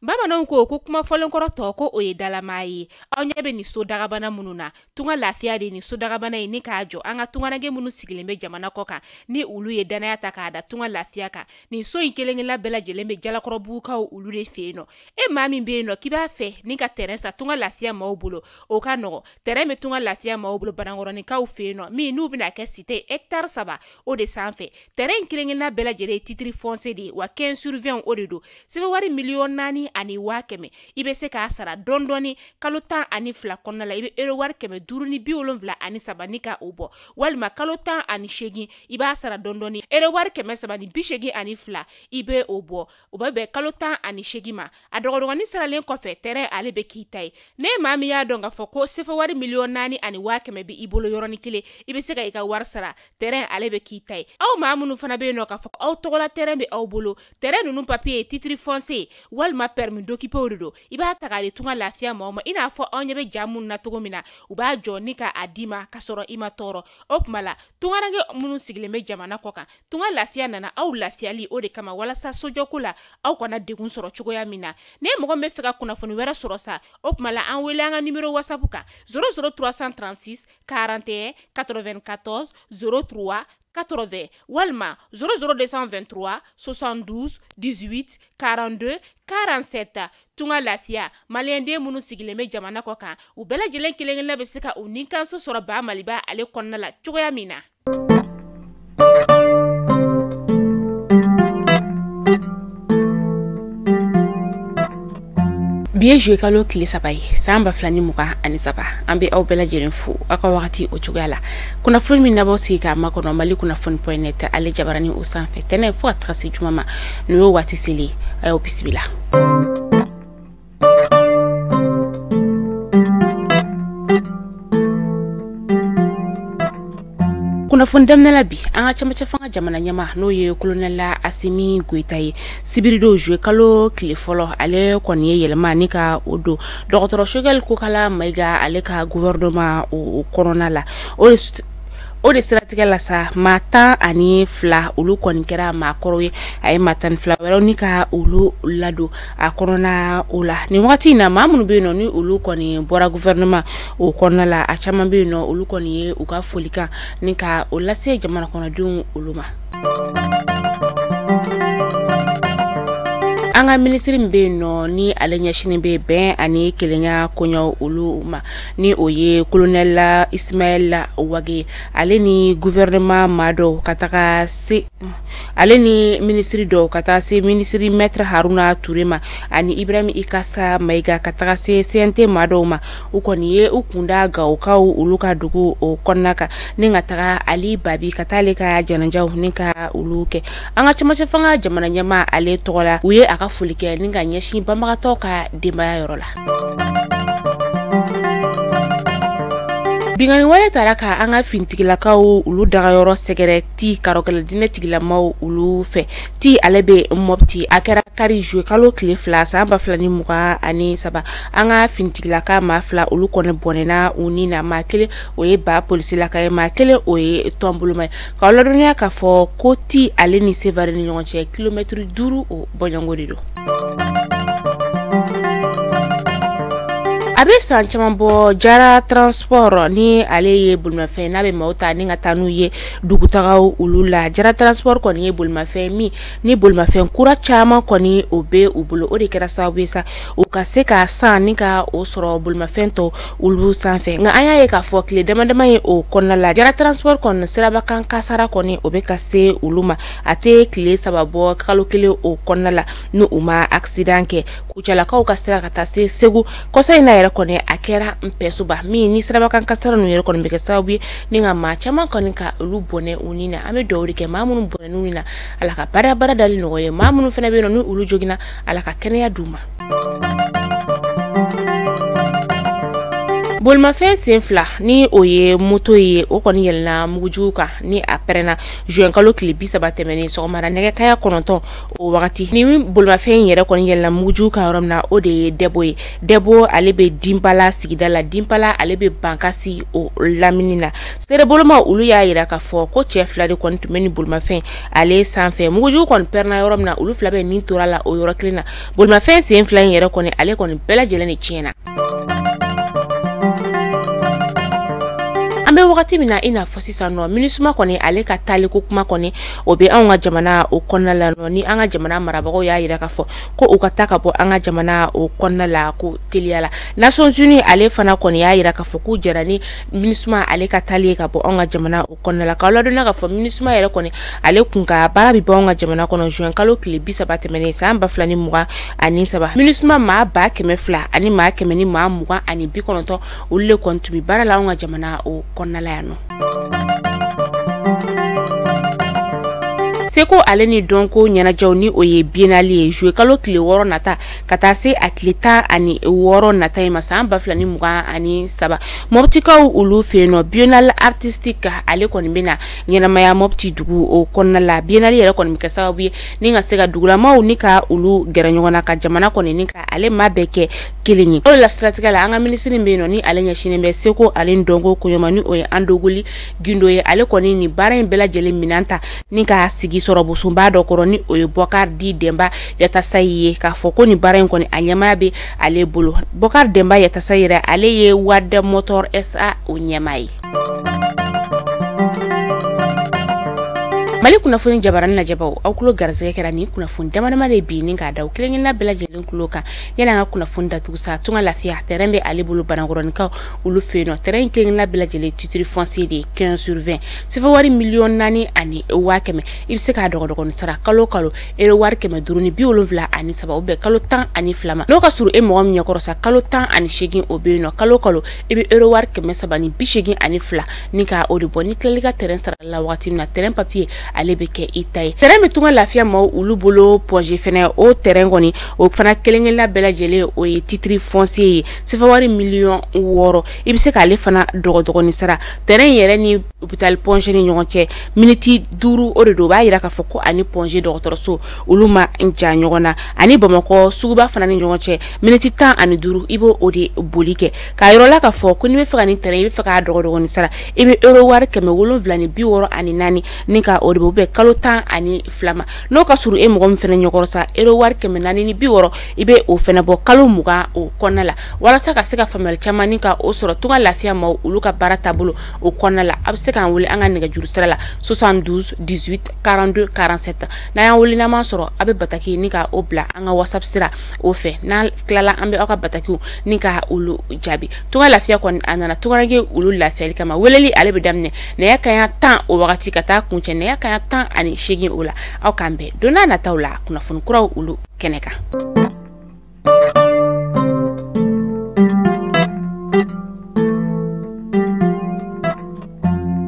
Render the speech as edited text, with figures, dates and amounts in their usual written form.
Bamananw ko ko kuma fɔlenkɔrɔ tɔ ko o ye dalamaa ye. Aw ɲɛ bɛ nin so dagabana minnu na, Tunga Lafiya de nin so dagabana ye ni k'a jɔ an ka tungaranke minnu sigilen bɛ jamana kɔ kan, ni olu ye danaya ta k'a da Tunga Lafiya kan. Nin so in kelen-kelenna bɛɛ lajɛlen bɛ Jalakɔrɔbugukaw olu de fɛ yen nɔ. E maa min bɛ yen nɔ k'i b'a fɛ ni ka terrain san Tunga Lafiya maaw bolo, o ka nɔgɔ. Terrain bɛ Tunga Lafiya maaw bolo Banankɔrɔninkaw fɛ yen nɔ, min n'u bɛna kɛ cité hectare 3 o de sanfɛ. Terrain in kelen-kelenna bɛɛ lajɛlen ye titre foncier de ye, wa 15 sur 20 o de don. Sɛbɛn wari 4,100,000 i bɛ se k'a sara dɔɔni dɔɔni kalo 12 kɔnɔna la. I bɛ euro wari 573 ni ka o bɔ, walima kalo 18 i b'a sara dɔɔni dɔɔni euro wari 382 i bɛ o bɔ. O bɛ bɛn kalo 18 ma. A dɔgɔdɔgɔnin saralen kɔfɛ, terrain ale bɛ k'i ta ye. Ne maa min y'a dɔn k'a fɔ ko sefa wari 4,100,000 bɛ i bolo yɔrɔnin kelen, i bɛ se ka i ka wari sara, terrain ale bɛ k'i ta ye. Aw maa minnu fana bɛ yen nɔ k'a fɔ aw tɔgɔla terrain bɛ aw bolo, terrain ninnu papier ye titre foncier walima permis d'occuper de don, i b'a ta k'a di Tunga Lafiya maaw ma. I n'a fɔ aw ɲɛ bɛ ja minnu na cogo min na, u b'a jɔ ni k'a d'i ma k'a sɔrɔ i ma tɔɔrɔ. O tuma la tungaranke minnu sigilen bɛ jamana kɔ kan, Tunga Lafiya nana aw lafiyali o de kama, walasa sojɔko la aw kana degun sɔrɔ cogoya min na. Ne mɔgɔ min bɛ fɛ ka kunnafoni wɛrɛ sɔrɔ sa, o tuma la an wele an ka numéro WhatsApp kan 00 336 41 94 03 80 walima 00 223 72 18 42 47. Tunga Lafiya, maliyɛnden minnu sigilen bɛ jamana kɔ kan, u bɛɛ lajɛlen kelen-kelenna bɛ se ka u nikanso sɔrɔ Ba Maliba ale kɔnɔna la cogoya min na. Bi ye juillet kalo tile 3 ye san 2023. An bɛ aw bɛɛ lajɛlen fo aw ka wagati o cogoya la. Kunnafoni min nabɔ sigi k'a makɔnɔ Mali kunnafoni point net ale jabarani o sanfɛ tɛnɛ fo ka taga se juma ma, n'o ye waati seli ye. A y'aw bisimila. Kunnafoni daminɛ la bi, an ka cɛmancɛ fanga jamana ɲɛmaa n'o ye colonel Asimi Goyita ye, sibiridon juillet kalo tile fɔlɔ, ale kɔni ye yɛlɛma ni ka o don dɔgɔtɔrɔ Choguel Kokala Mayiga ale ka gouvernement o kɔnɔna la. O de siratigɛ la sa, maa 12 olu kɔni kɛra maa kɔrɔw ye. A ye maa 12 wɛrɛw ni ka olu ladon a kɔnɔna o la. Nin wagati in na, maa minnu bɛ yen nɔ ni olu kɔni bɔra gouvernement o kɔnɔna la, a caman bɛ yen nɔ olu kɔni ye u ka folikan ni ka o lase jamana kɔnɔdenw olu ma. An ka minisiri min bɛ yen nɔ ni ale ɲɛsinnen bɛ bɛn ani kelenya koɲɛw olu ma, ni o ye colonel Ismaël Wagué, ale ni gouvernement maa dɔw ka taga se ale ni minisiri dɔw ka taa se minisiri maître Haruna Touré ma ani Ibrahim Ikasa Mayiga ka taga se CNT maa dɔw ma. U kɔni ye u kunda Gawokaw olu ka dugu o kɔnɔna kan ni ka taga Ali Babi ka taa ale ka janajaw ni ka olu kɛ. An ka cɛmancɛ fanga jamana ɲɛmaa ale tɔgɔ la, u ye a ka foli kɛ ni ka ɲɛsin banbagatɔw ka denbaya yɔrɔ la. Binkanni wale taara ka an ka finitigilakaw olu dagayɔrɔ sɛgɛrɛ ti karɔkɛlɛ diinɛ tigilamaw olu fɛ. Ti ale bɛ Mopti, a kɛra kari juillet kalo tile 2 san 2023. An ka finitigilaka maa 2 olu kɔni bɔnɛna u ni na. Maa kelen o ye ba polisilaka ye, maa kelen o ye tɔnboloma ye. K'aw ladɔnniya k'a fɔ ko ti ale ni Sevare ni ɲɔgɔn cɛ kilomɛtiri 5 o bɔɲɔgɔnko de don. A bɛ san caman bɔ Jara Transport ni ale ye bolimafɛn n'a bɛ maaw ta ni ka taa n'u ye dugutagaw olu la. Jara Transport kɔni ye bolimafɛn min ni bolimafɛn kura caman kɔni o bɛ u bolo, o de kɛra sababu ye sa u ka se ka san ni ka o sɔrɔ bolimafɛn tɔ olu sanfɛ. Nka an y'a ye k'a fɔ tile dama dama ye o kɔnɔna la, Jara Transport kɔni sirabakan kasara kɔni o bɛ ka se olu ma. A tɛ tile 3 bɔ kalo 1 o kɔnɔna la ni u ma accident kɛ. Kucalakaw ka sira ka taa se Segu kɔsa in na yɛrɛ kɔni a kɛra Npɛsoba min ni sirabakan kasara ninnu yɛrɛ kɔni bɛ kɛ sababu ye ni ka maa caman kɔni ka olu bɔnɛ u ni na. An bɛ dugawu de kɛ maa minnu bɔnɛ n'u ni na, Ala ka baara baara dali nɔgɔya. Maa minnu fana bɛ yen nɔ ni olu joginna, Ala ka kɛnɛya d'u ma. Bolimafɛn sen fila ni o ye moto ye, o kɔni yɛlɛnna mugujugu kan ni a pɛrɛnna juin kalo tile 30 tɛmɛnen sɔgɔmada nɛgɛ kanɲɛ 9 o wagati. Ni bolimafɛn in yɛrɛ kɔni yɛlɛnna mugujugu kan yɔrɔ min na, o de ye Dɛbo ye. Dɛbo ale bɛ Dinpala sigida la. Dinpala ale bɛ Bankasi o lamini na. Seereboloma olu y'a yira k'a fɔ ko cɛ fila de kɔni tun bɛ ni bolimafɛn ale sanfɛ. Mugujugu kɔni pɛrɛnna yɔrɔ min na, olu fila bɛ nin tora la o yɔrɔ kelen na. Bolimafɛn sen fila in yɛrɛ kɔni ale kɔni bɛɛ lajɛlen de tiɲɛna. An bɛ wagati min na i n'a fɔ sisan nɔ, MINUSMA kɔni ale ka taaliko kuma kɔni o bɛ anw ka jamana o kɔnɔna la nɔ, ni an ka jamana marabagaw y'a yira k'a fɔ ko u ka taa ka bɔ an ka jamana o kɔnɔna la ko teliya la. Nations Unies ale fana kɔni y'a yira k'a fɔ k'u jɛra ni MINUSMA ale ka taali ye ka bɔ anw ka jamana o kɔnɔna la. K'aw ladɔnniya k'a fɔ MINUSMA yɛrɛ kɔni ale kun ka baara bɛ bɔ anw ka jamana kɔnɔ juin kalo tile 30 tɛmɛnen san 2023. MINUSMA maa 200 ani maa 100 ni maa 29 olu de kɔni tun bɛ baara la anw ka jamana o kɔnɔna la yan nɔ. Seko ale ni dɔnko ɲɛnajɛw ni o ye biennale ye juillet kalo tile 6 nata ka taa se a tile 16 nata in ma san 2023. Mɔptikaw olu fɛ yen nɔ, biennale artistique ale kɔni bɛna ɲɛnamaya Mɔpti dugu o kɔnɔna la. Biennale yɛrɛ kɔni bɛ kɛ sababu ye ni ka se ka dugulamaw ni ka olu gɛrɛ ɲɔgɔn na ka jamana kɔni ni ka ale maa bɛɛ kɛ kelen ye. O de la siratigɛ la, an ka minisiri bɛ yen nɔ ni ale ɲɛsinnen bɛ seko ale ni dɔnko koɲɔgɔn ni o ye Andogoli Gindo ye, ale kɔni ni baara in bɛɛ lajɛlen minɛn ta ni ka sigi sɔrɔ bosonba dɔ kɔrɔ ni o ye Bɔkari di Denba Yatasayi ye, k'a fɔ ko nin baara in kɔni a ɲɛmaaya bɛ ale bolo. Bɔkari Denba Yatasayi yɛrɛ ale ye Wad Motor SA o ɲɛmaa ye. Mali kunnafoni jabarani lajɛbaw, aw tulo garisɛgɛ kɛra nin kunnafoni damadama de bi ni k'a da aw kelenkelenna bɛɛ lajɛlen tulo kan. Yanni an ka kunnafoni datugu sa, Tunga Lafiya terrain bɛ ale bolo Banakɔrɔnikaw olu fɛ yen nɔ. Terrain in kelenkelenna bɛɛ lajɛlen titre foncier de ye 15 sur 20, sefa wari 4,100,000. I bɛ se k'a dɔgɔdɔgɔnin sara kalo kalo euro wari 573, o bɛ kalo 12 ma. N'o ka surun e mɔgɔ min ɲɛkɔrɔ sa, kalo 18 o bɛ yen nɔ. Kalo kalo i bɛ euro wari 382 ni ka o de bɔ. Ni tilali ka terrain sara la wagati min na, terrain papier ale bɛ kɛ i ta ye. Terrain bɛ Tunga Lafiya maaw olu bolo Point G fɛnɛ, o terrain kɔni o fana kelenkelenna bɛɛ lajɛlen o ye titre foncier ye, sefa wari 6,000,000. I bɛ se k'ale fana dɔgɔdɔgɔnin sara. Terrain yɛrɛ ni hôpital Point G ni ɲɔgɔn cɛ miniti 5 o de don. O b'a yira k'a fɔ ko ani Point G dɔgɔtɔrɔso olu ma jan ɲɔgɔn na, ani Bamakɔ suguba fana ni ɲɔgɔn cɛ miniti 15 i b'o o de boli kɛ. K'a yɔrɔ la k'a fɔ ko n'i bɛ fɛ ka nin terrain i bɛ fɛ k'a dɔgɔdɔgɔnin sara, i bɛ euro wari 764 ni ka o de bɔ, bɛ kalo 12 ma. N'o ka surun e mɔgɔ min fɛnɛ ɲɛkɔrɔ sa, euro wari 460 i bɛ o fɛnɛ bɔ kalo 20 o kɔnɔna la. Walasa ka se ka faamuyali caman ni ka o sɔrɔ Tunga Lafiya maaw olu ka baara taabolo o kɔnɔna la, a bɛ se k'an wele an ka nɛgɛjuru sira la 72 18 42 47. N'an y'an wele n'an m'a sɔrɔ, a bɛ bataki ni ka o bila an ka WhatsApp sira o fɛ. N'an tilala an bɛ aw ka batakiw ni ka olu jaabi. Tunga Lafiya kɔni a nana tungaranke olu lafiyali kama. Weleli ale bɛ daminɛ nɛgɛ kanɲɛ 10 o wagati ka taa kuncɛ nɛgɛ kanɲɛ 18 o la. Aw k'an bɛn don n'a nataw la kunnafoni kuraw olu kɛnɛ kan.